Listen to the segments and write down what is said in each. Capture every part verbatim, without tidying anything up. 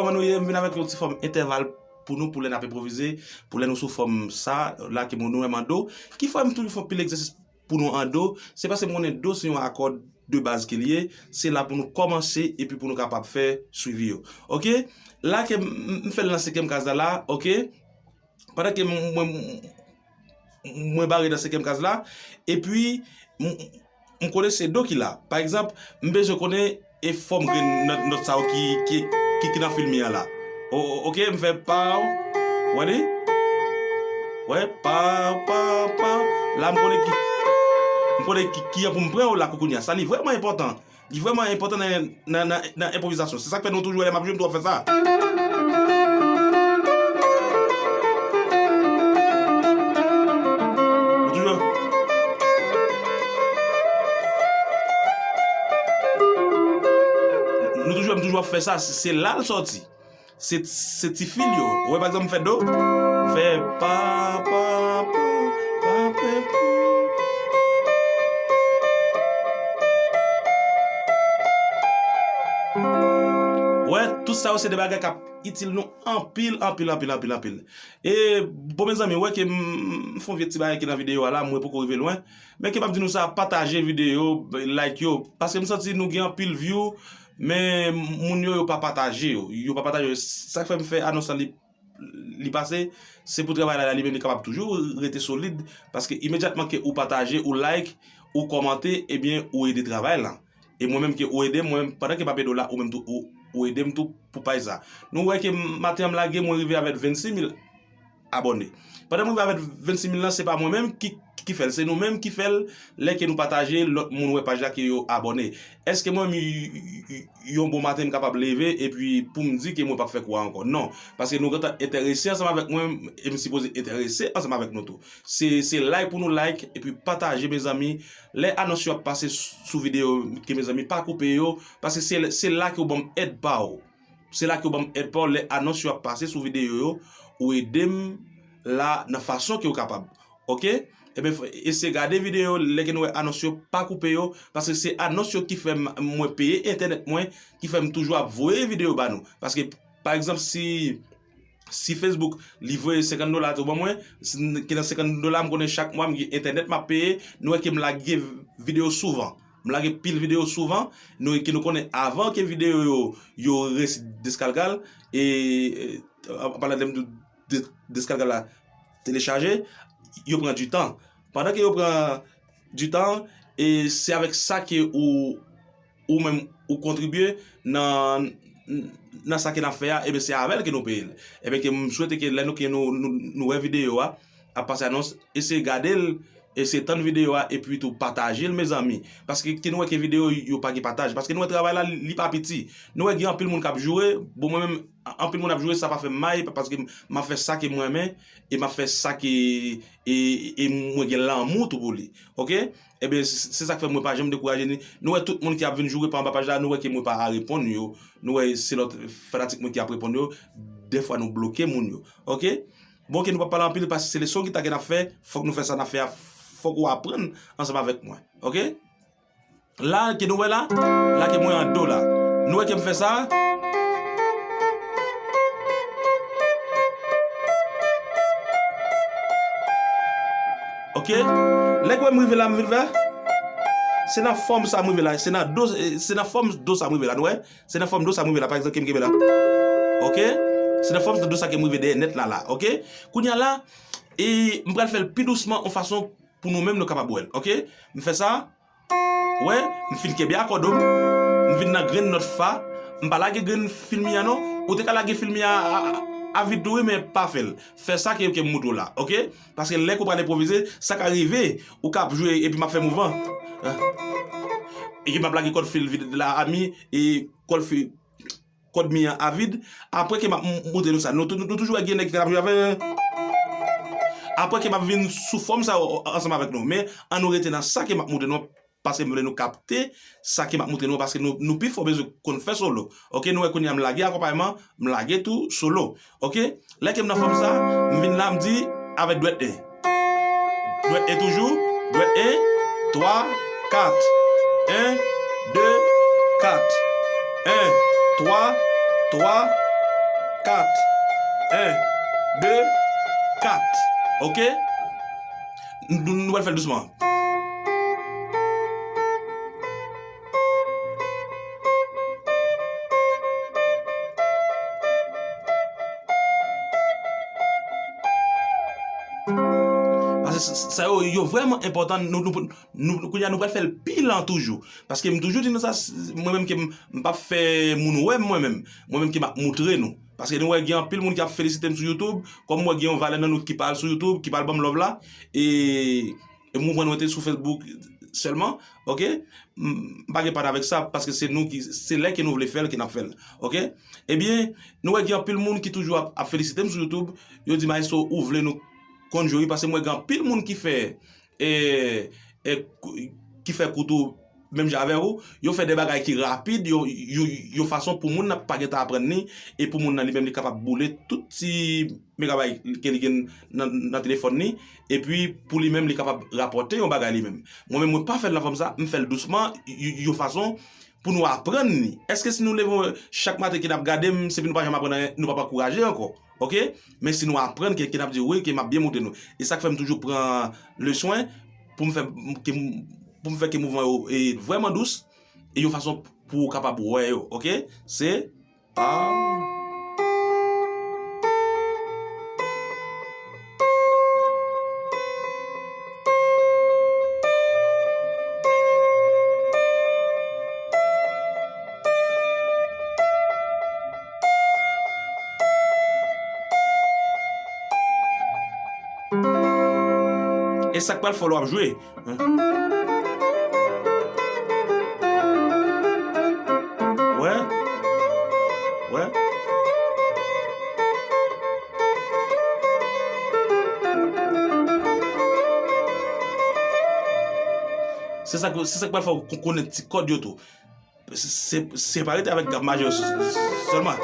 Kòman nou ye? M vin avèk yon ti fòm entèval pou nou, pou lè n ap enpwovize, pou lè nou sou fòm sa, la ke nou wè m an do. Ki fè m toujou fè anpil egzèsis pou nou an do? Se paske m konnen do se yon akò de baz ke l ye, se la pou nou kòmanse epi pou nou kapab fè swivi yo. Oke? La ke m, m fè l nan senkyèm kaz la, la, oke? Pandan ke m, mwen, mwen bare nan senkyèm kaz la, epi m, m konnen se do ki la. Pa egzanp, m bezwen konnen e fòm grenn nòt, nòt sa yo ki, ki, ki, ki nan fil mi an la. O, o, oke, m fè pa, w gade? Wè, pa, pa, pa. La, m konnen ki, m konnen ki, ki an pou m pran yo la kounye a. Sa li vrèman enpòtan. Li vrèman enpòtan nan, nan, nan, nan enpwovizasyon. Se sa k fè nou toujou wè lè m ap jwe, m toujou ap fè sa. Nou toujou, nou toujou, m toujou ap fè sa. Se, se la l sòti. Se, se ti fil yo. Ou wè, pa egzanp, m fè do, m fè pa, pa, pa, pa, pa, pa. Ou wè, tout sa yo se de bagay k ap itil nou anpil, anpil, anpil, anpil, anpil. E, bon, mezanmi, ou wè ke m, m fè yon vye ti bagay ki nan videyo a la, mwen poko rive lwen. Men ke m ap di nou sa, pataje videyo, like yo, paske m santi nou gen anpil view, men moun yo, yo pa pataje yo. Yo pa pataje yo. Sa k fè m fè anons lan li, li pase, se pou travay la, li menm li kapab toujou rete solid, paske imedyatman ke ou pataje, ou like, ou kòmante, ebyen, ou ede travay lan. E mwen menm ke ou ede m, mwen menm, pandan ke m ap ede w la, ou menm tou, ou, ou ede m tou pou paj sa. Nou wè ke maten an m lage, mwen rive avèk vennsis mil abòne. Pandan m rive avèk vennsis mil lan, se pa mwen menm ki, ki fè l, se nou menm ki fè l, lè ke nou pataje, lòt moun wè paj la ke yo abòne. Èske mwen menm, y-, y-, y-, yon bon maten, m kapab leve epi pou m di ke mwen p ap fè kou a ankò? Non. Paske nou gentan enterese ansanm avèk mwen, e m sipoze enterese ansanm avèk nou tou. Se, se like pou nou like, epi pataje, mezanmi. Lè anons yo ap pase sou, sou videyo, ke mezanmi, pa koupe yo, paske se, se la ke w ban m èd pa w. Se la ke w ban m èd pa w, lè anons yo ap pase sou videyo yo, ou ede m la nan fason ke w kapab. Oke? Ebyen, f-, eseye gade videyo, lè ke nou wè anons yo, pa koupe yo, paske se anons yo ki fè m, mwen peye entènèt mwen, ki fè m toujou ap voye videyo ba nou. Paske, pa egzanp, si, si Facebook, li voye senkant dola tou ban mwen, si, ki nan senkant dola, m konnen chak mwa, m gen entènèt m ap peye, nou wè ke m lage videyo souvan. M lage pil videyo souvan, nou, ke nou konnen avan ke videyo yo, yo resi deskalgal, e, e, an, an palan de, de, deskalgal la, telechaje, yo pran du tan. Pandan ke yo pran du tan, e se avèk sa ke ou, ou menm, ou kontribye nan, nan sa ke n ap fè a, ebyen, se avè l ke nou peye l. Ebyen, ke m swete ke lè nou, ke nou, nou, nou wè videyo a, ap pase anons, eseye gade l, eseye tann videyo a, epi tou pataje l, mezanmi. Paske ke nou wè ke videyo yo pa gen pataj. Paske nou wè travay la, li pa piti. Nou wè gen anpil moun k ap joure. Bon, mwen menm, anpil moun ap joure, sa pa fè m mal, paske m ap fè sa ke m renmen, e m ap fè sa ke, e, e mwen gen lanmou tou pou li. Oke? Ebyen, se, se sa k fè mwen pa janm dekouraje ni. Nou wè tout moun ki ap vin joure pa anba paj la, nou wè ke mwen pa reponn yo. Nou wè se lòt fanatik mwen ki ap reponn yo. Dèfwa nou bloke moun yo. Oke? Bon, ke nou pa pale anpil, paske se leson gita ke n ap fè, fòk nou fè sa n ap fè a, fòk ou aprann ansanm avèk mwen. Oke? La, ke nou wè la, la ke mwen an do la. Nou wè ke m fè sa. Oke? Lè ke w wè m rive la, m vin fè. Se nan fòm sa m rive la. Se nan do, se nan fòm do sa m rive la, nou wè? Se nan fòm do sa m rive la, pa egzanp, ke m kenbe la. Oke? Se nan fòm do sa ke m rive dèyè nèt la, la. Oke? Kounye a la, e m pral fè l pi dousman, yon fason pou nou menm nou kapab wè l. Oke? M fè sa. Wè, m fin kenbe akò do m. M vin nan grenn nòt fa. M pa lage grenn fil mi a non. Ou te ka lage fil mi a, a, a, a vid tou wi, men pa fè l. Fè sa ke, ke m moutre w la. Oke? Paske lè ke w pral enpwovize, sa ka rive, ou ka ap jwe epi m ap fè mouvman. E ke m ap lage kòd fil vid la a mi, e kòd fil, kòd mi an a vid. Apre ke m ap m-, moutre nou sa. Nou, nou, nou toujou wè gen nèg ki t ap jwe avè. Apre ke m ap vin sou fòm sa yo ansanm avèk nou. Men, an nou rete nan sa ke m ap moutre nou. Paske m vle nou kapte sa ke m ap moutre nou, paske nou, nou pifò bezwen konn fè solo. Oke, nou wè kounye a m lage akonpayman, m lage tou solo. Oke, lè ke m nan fòm sa, m vin la, m di avèk dwèt en. Dwèt en toujou, dwèt en, twa, kat. En, de, kat. En, twa, twa, kat. En, de, kat. Oke? Nou, nou pral fè l dousman. Paske s-, sa yo, yo vrèman enpòtan. Nou, nou, nou, kounye a, nou pral fè l pi lan toujou. Paske m toujou di nou sa, s-, mwen menm ke m, m p ap fè moun wè m, mwen menm. Mwen menm ke m ap moutre nou. Paske nou wè gen anpil moun ki ap felisite m sou YouTube, kòm m wè gen yon valè nan nou ki pa al sou YouTube, ki pa al ban m love la, e, e m konprann mwen te sou Facebook sèlman, oke? M, m pa gen pwoblèm avèk sa, paske se nou ki, se lè ke nou vle fè l ke n ap fè l, oke? Ebyen, nou wè gen anpil moun ki toujou ap, ap felisite m sou YouTube, yo di, "Maestro, ou vle nou konn jwe wi," paske m wè gen anpil moun ki fè e, e, kou-, ki fè kouto menm jan avè w, yo fè de bagay ki rapid, yo, yo, yon fason pou moun nan pa gentan aprann li, e pou moun nan li menm li kapab boule tout ti megabay ke li gen nan, nan telefòn li, epi pou li menm li kapab rapòte yon bagay li menm. Mwen menm mwen pa fè l nan fòm sa, m fè l dousman, y-, y-, yon fason pou nou aprann li. Èske si nou leve chak maten ke n ap gade m, se pou nou pa janm aprann anyen, nou p ap ankouraje ankò? Oke? Men si nou aprann ke, ke n ap di wi, ke m ap byen moutre nou. E sa k fè m toujou pran le swen pou m fè ke m, pou m fè ke mouvman yo, e, vrèman dous, e yon fason pou w kapab wè yo, oke? Se, ah. E sa k pral fè w ap jwe. Wè. Wè. Se sa k, se sa k pral fè w ko-, konnen ti kòd yo tou. Se, se, se pa rete avèk gam majè yo s-, s-, sèlman.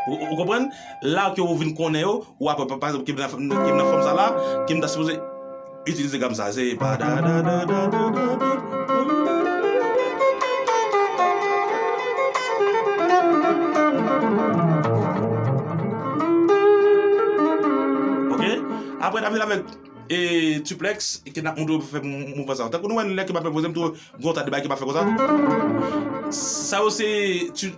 Ou, ou konprann? La ke ou vin konnen yo, ou apre, pa, pa egzanp, ke m nan, ke m nan fòm sa la, ke m ta sipoze itilize gam sa. Se pa da, da, da. Oke? Apre, n ap vin avèk e, tuplex, ke n ap montre w pou fè mou-, mouvman sa yo. Tankou nou wè, lè ke m ap enpoze m tou, gen yon ta de bagay ke m ap fè konsa. Sa yo se tu-,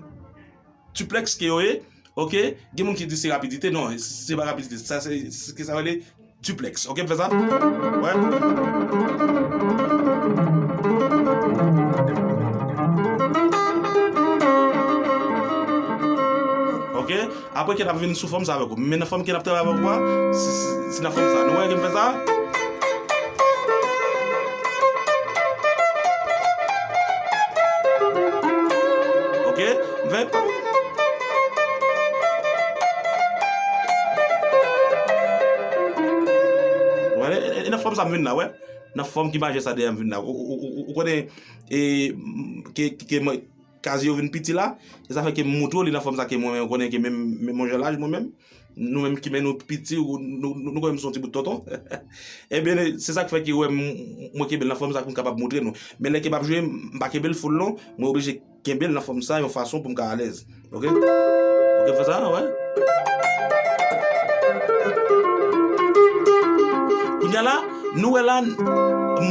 tuplex ke yo ye, oke? Gen moun ki di se rapidite, non, se pa rapidite. Sa se, se ke sa rele tuplex. Oke, m fè sa? Wè. Oke? Apre ke n ap vin sou fòm sa avèk ou. Men nan fòm ke n ap travay avèk ou a, se, se, se nan fòm sa. Nou wè ke m fè sa? Oke? M fè. Wè, e, e, e nan fòm sa m vin la, wè. Nan fòm ki maje sa dèyè m vin la. Ou, ou, ou, ou, ou konnen, e, m, ke, ke, ke mwen, kazi yo vin piti la, e sa fè ke m montre w li nan fòm sa ke mwen menm, ou konnen ke menm, menm yon jan laj mwen menm, nou menm ki men nou piti, ou, nou, nou, nou konnen m se yon ti bout tonton. Ebyen, se sa k fè ke, wè, m, mwen kenbe l nan fòm sa pou m kapab montre nou. Men lè ke m ap jwe, m pa kenbe l full non, mwen oblije kenbe l nan fòm sa, yon fason pou m ka alèz. Oke? Oke, m fè sa, wè. Kounye a la, nou wè la, m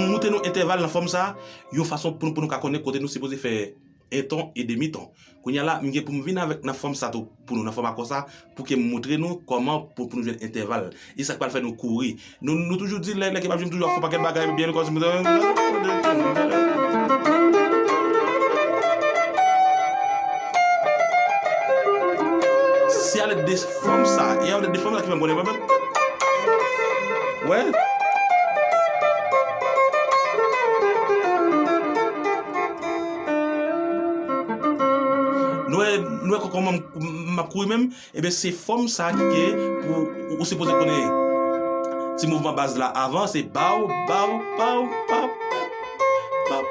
montre nou entèval nan fòm sa, yon fason pou nou, pou nou ka konnen kote nou sipoze fè en ton e demi ton. Kounye a la, m gen pou m vin avèk nan fòm sa tou, pou nou, nan fòm akò sa, pou ke m montre nou kòman pou, pou nou jwenn entèval. E sa k pral fè nou kouri. Nou, nou toujou di, lè, lè ke m ap jwe, m toujou ap fè yon pakèt bagay, byen kòm si m te. Se alèd de fòm sa, e alèd de fòm sa ki fè m konnen, wè. Nou wè, nou wè kò-, kòman m, m ap kouri menm? Ebyen, se fòm sa ki gen pou ou, ou sipoze konnen ti mouvman baz la avan, se baw, baw, baw, baw, baw.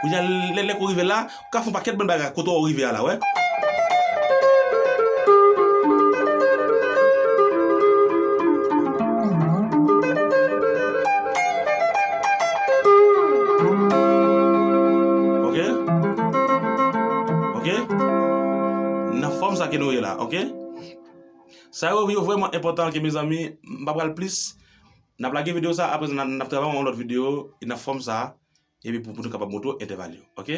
Kounye a, lè, lè ke w rive la, ou ka fè yon pakèt bann bagay kote w rive a la, wè. Nan fòm sa ke nou ye la, ok? Sa yo, yo vrèman enpòtan ke, mezanmi, m pa pral plis. N ap lage videyo sa, apre n ap travay yon lòt videyo, e nan fòm sa, epi pou, pou nou kapab montre w entèval yo, ok?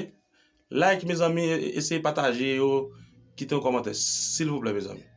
Like, mezanmi, e- eseye pataje yo, kite yon kòmantè, silvouplè, mezanmi.